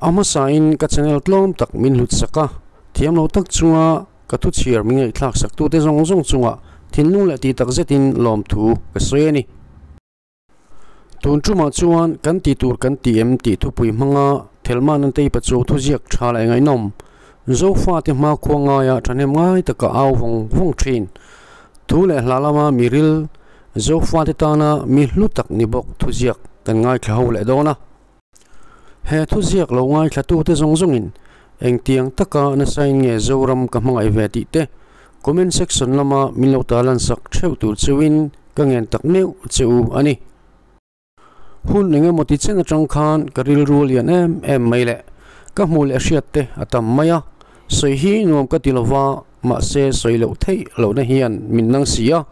A hmasain ka channel tlawm tak min hlut sak a, thiam lo tak chunga ka thu chhiar mi ngaihthlak saktute zawng zawng chungah thinlung leh tih tak zetin lawmthu ka sawi a ni. Tun tumah chuan kan tih tur kan ti em tih thupui hmanga Thelman an tei pachu thuziak tha leh ngaihnawm Zofate hmakhua ngaia thahnem ngai taka au vawng vawng thin. Thu leh hla lama mi ril Zofate tana mi hlu tak ni bawk thuziak kan ngaithla ho leh dawn a. He thuziak lo ngaithlatute zawng zawngin engtiang taka nasain nge Zoram ka hmangaih ve tih te comment section lama min lo tarlan sak theuh tur cheuhin ka ngen tak meuh che u a ni. Hun eng emaw ti chen atang khan ka rilru lian em em mai leh ka hmuh leh hriat te a tam mai a, sawi hi nuam ka ti lova mahse sawi loh theih lohna hian min nang si a.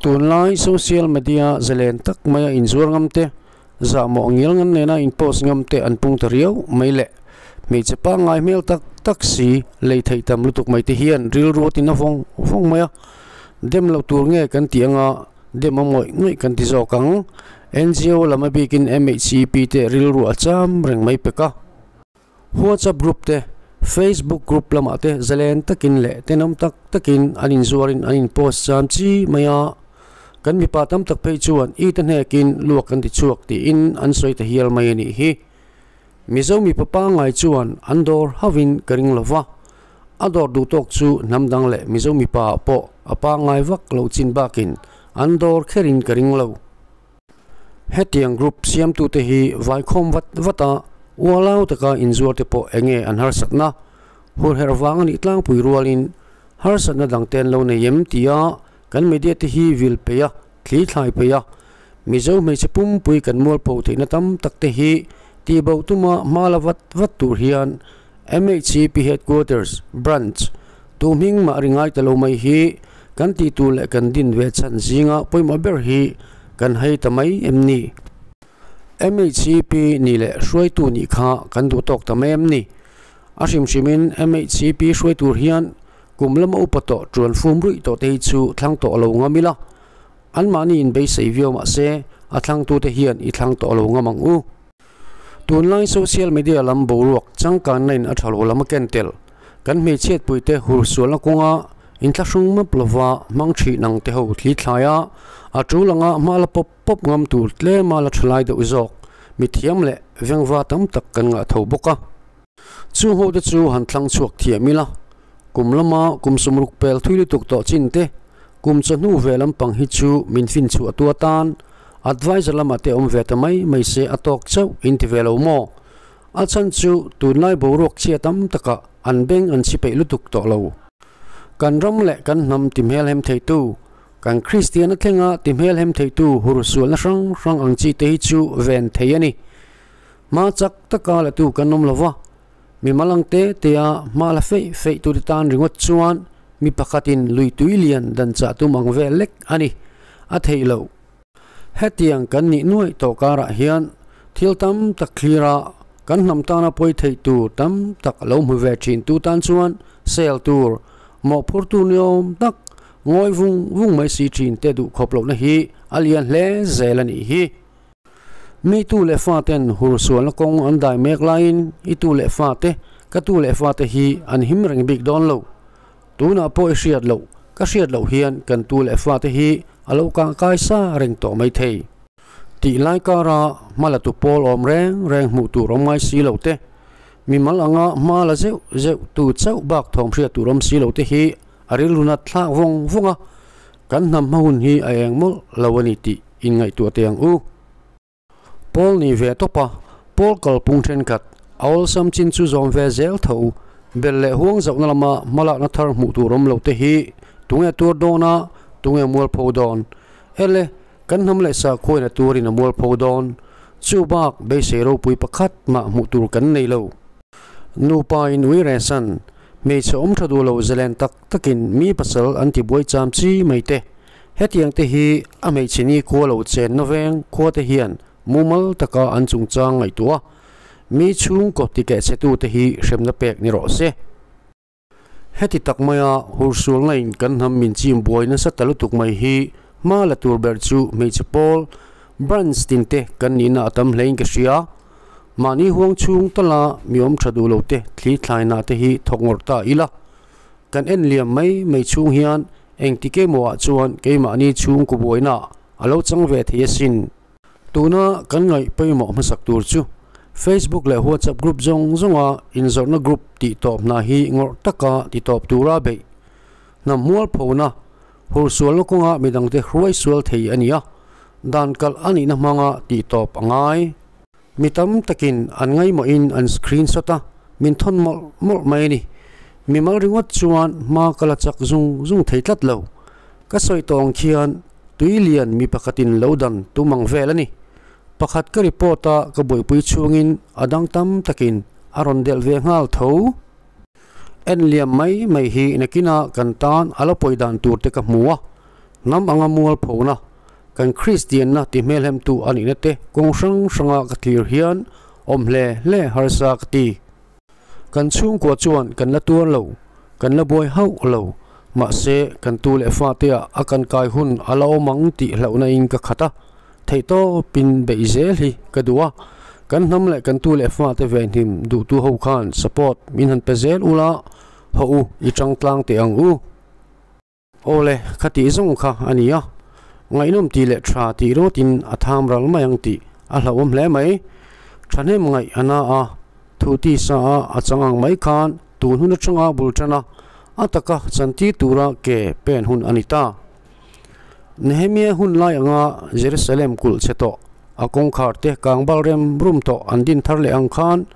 Tunlai social media zalen tak maia inzuar ngam te, zahmawh ngial ngam nena in post ngam te an pung ta riau mai leh hmeichhe pangngai hmel tak tak si lei theih tam lutuk mai te hian rilru a ti na vawng vawng mai a. Dem loh tur nge kan tih anga dem a ngawih ngawih kan ti zawk ang. NGO lam a bikin MHCP te rilru a cham reng mai pek a. WhatsApp group te, Facebook group lamah te zalen takin leh tenawm tak takin an inzuarin an inpost cham chi mai a. Kan mipa tam tak phei chuan i te hnekin luak kan ti chhuak tiin an sawi ta hial mai a nih hi. Mizo mipa pangngai chuan an dawr hauhin ka ring lo va, a dawr duh tawk chu hnam dang leh Mizo mipa ah pawh a pangngai vak lo chin bakin an dawr kherin ka ring lo. Hetiang group siamtute hi vaikhawm vat vat a, ualau taka inzuar te pawh enge an harsatna? Hurherh vang a nih tlangpui rualin harsatna dang te an lo nei em tia kan media te hi vil peih a, thli thlai peih a, Mizo hmeichhe pumpui kan mualpho theihna tam tak te hi tihbo tuma hma la vat vat tur hian MHCP Headquarters Branch tu hming mah ri ngai ta lo mai hi kan tih tur leh kan din ve chhan zinga pawimawh ber hi kan hei ta mai em ni? MHCP nih leh hruaitu nih kha kan duh tawk ta mai em ni? A hrim hrimin MHCP hruai tur hian kum lama upa tawh tuan fum ruih tawh te hi chu thlang tawh lo ngam ila, anmahni inbeisei viau mah se a thlangtute hian i thlang tawh lo ngam ang u. Tunlai social media lam boruak changkanna in a tha lo lam a ken tel. Kan hmeichhiatpuite hursualna kawnga inthlahrung map lova hmang thih nang te ho thli thlai a, a tul anga hma la pawp pawp ngam tur tlema la tha lai deuh zawk mithiam leh vengva tam tak kan ngah tho bawk a. Chung ho te chu han thlang chhuak thiam ila, kum lama kum sumruk pel thui lutuk tawh chin te, kum chawhnu ve lampang hi chu min fin chhuah tu atan Adviser lamah te awm ve ta mai mai se a tawk chauh in ti ve lo maw? A chhan chu tunlai boruak chhia tam takah an beng an chhi peih lutuk tawh lo. Kan ram leh kan hnam ti hmelhem theitu, kan Kristiana thlenga ti hmelhem theitu hursualna hrang hrang ang chi te hi chu ven thei a ni. Hma chak taka la tu kan awm lo va, mi malang te tea hma la feih feih tute tan ringawt chuan mi pakhatin lui tui lian dan chah tum ang vel lek a ni. A theih loh. Hetiang kan nih nuaih tawh karah hian thil tam tak thlir a, kan hnam tana pawi theih tur tam tak lo hmu ve thin tu tan chuan sel tur, mawhphurtu ni awm tak, ngawi vung vung mai si thin te duh khawp lohna hi a lian hle zel a nih hi. Mi tu leh fa ten hursualna kawng an dai mek laiin i tu leh fa te, ka tu leh fa te hi an him reng bik dawn lo. Tunah pawh i hriat loh, ka hriat loh hian kan tu leh fate hi a lo kang kai sa reng tawh mai thei. Tih lai kara hma la tu pawl awm reng reng hmuh tur awm ngai si lo te, mimal anga hma la zeuh zeuh tu chauh bak thawm hriat tur awm si lo te hi a rilru nat thlak vawng vawng a, kan hnam hma hun hi a eng mawlh lo a ni tih inngaihtuah teh ang u. Pawl ni ve tawp a, Pawl kalpung thenkhat a awlsam chin chu zawm ve zel tho. Bel leh huang zauhna lama hmalakna thar hmuh tur awm lo te hi tunge tuar dawn a, tunge mualpho dawn? Ele, kan hnam leh sakhuaina tuarin a mualpho dawn. Chu bak beisei ropui pakhat mah hmuh tur kan nei lo. Nupa in ui rehsan, hmeichhe awm tha duh lo zalen tak takin mi pasal an tibuai cham chi mai te. Hetiang te hi a hmeichhe ni khua lo chenna veng khua te hian mumal taka an chungchang ngaihtuah a, mi chhungkaw tikehchhetu te hi hremna pek ni rawh se. Heti tak maia hursualna in kan hnam min chim buai nasa ta lutuk mai hi hma la tur ber chu hmeichhe pawl, branch tin te kan nihna a tam hlein ka hria. Mahni huang chhung tala mi awm tha duh lo te thli thlaina te hi thawk ngawrh ta ila. Kan en liam mai mai chhung hian engtik emaw ah chuan keimahni chhung ku buaina a lo chang ve thei asin. Tuna kan ngaih pawimawh hmasak tur chu Facebook leh WhatsApp group zawng zawnga inzawrhna group tih tawp hna hi ngawrh taka ti tawp tura beih. Hnam mualphona, hursualna kawnga midangte hruai sual thei a ni a, dan kalh a nihna hmanga tih tawp a ngai. Mi tam takin an ngaimawhin an screenshot a, min thawn mawlh mawlh mai a ni. Mimal ringawt chuan hma ka la chak zung zung thei tlat lo. Ka sawi tawng khian tui lian mi pakhatin lo dan tum ang vel a ni. Pakhat ka report a ka buaipui chhungin a dang tam takin a rawn delh ve nghal tho. En liam mai mai hi nakinah kan tan a la pawi dan tur te ka hmu a, hnam anga mual phona kan Kristianna ti hmelhemtu a nihna te kawng hrang hranga ka thlir hian awm hle hle harsa ka ti. Kan chhungkua chuan kan la tuar lo, kan la buai hauh lo, mahse kan tu leh fate ah a kan kai hun a la awm ang tih hlauhna in ka khat a, theihtawpin beih zel hi ka duh a, kan hnam leh kan tu leh fate venhim duhtu ho khan support min han pe zel ula, haw u i tang tlang teh ang u. Awle, kha tih zawng kha a ni a, ngaihnawm tih leh tha tih rawtin a tham ral mai ang tih a hlauhawm hle mai. Thahnem ngaih a na a, thu ti sa a a chang ang mai khan tun hun atanga bul tan a, a taka chantir tura ke pen hun a ni ta. Nehemia hun lai anga Jerusalem kulh chhe tawh, a kawngkhar te kangbal rem rum tawh an din thar leh ang khan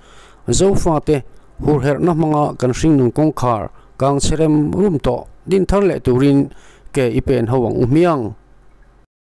Zofate hurherhna hmanga kan hringnun kawngkhar kang chhe rem rum tawh din thar leh turin ke i pen ho ang u hmiang.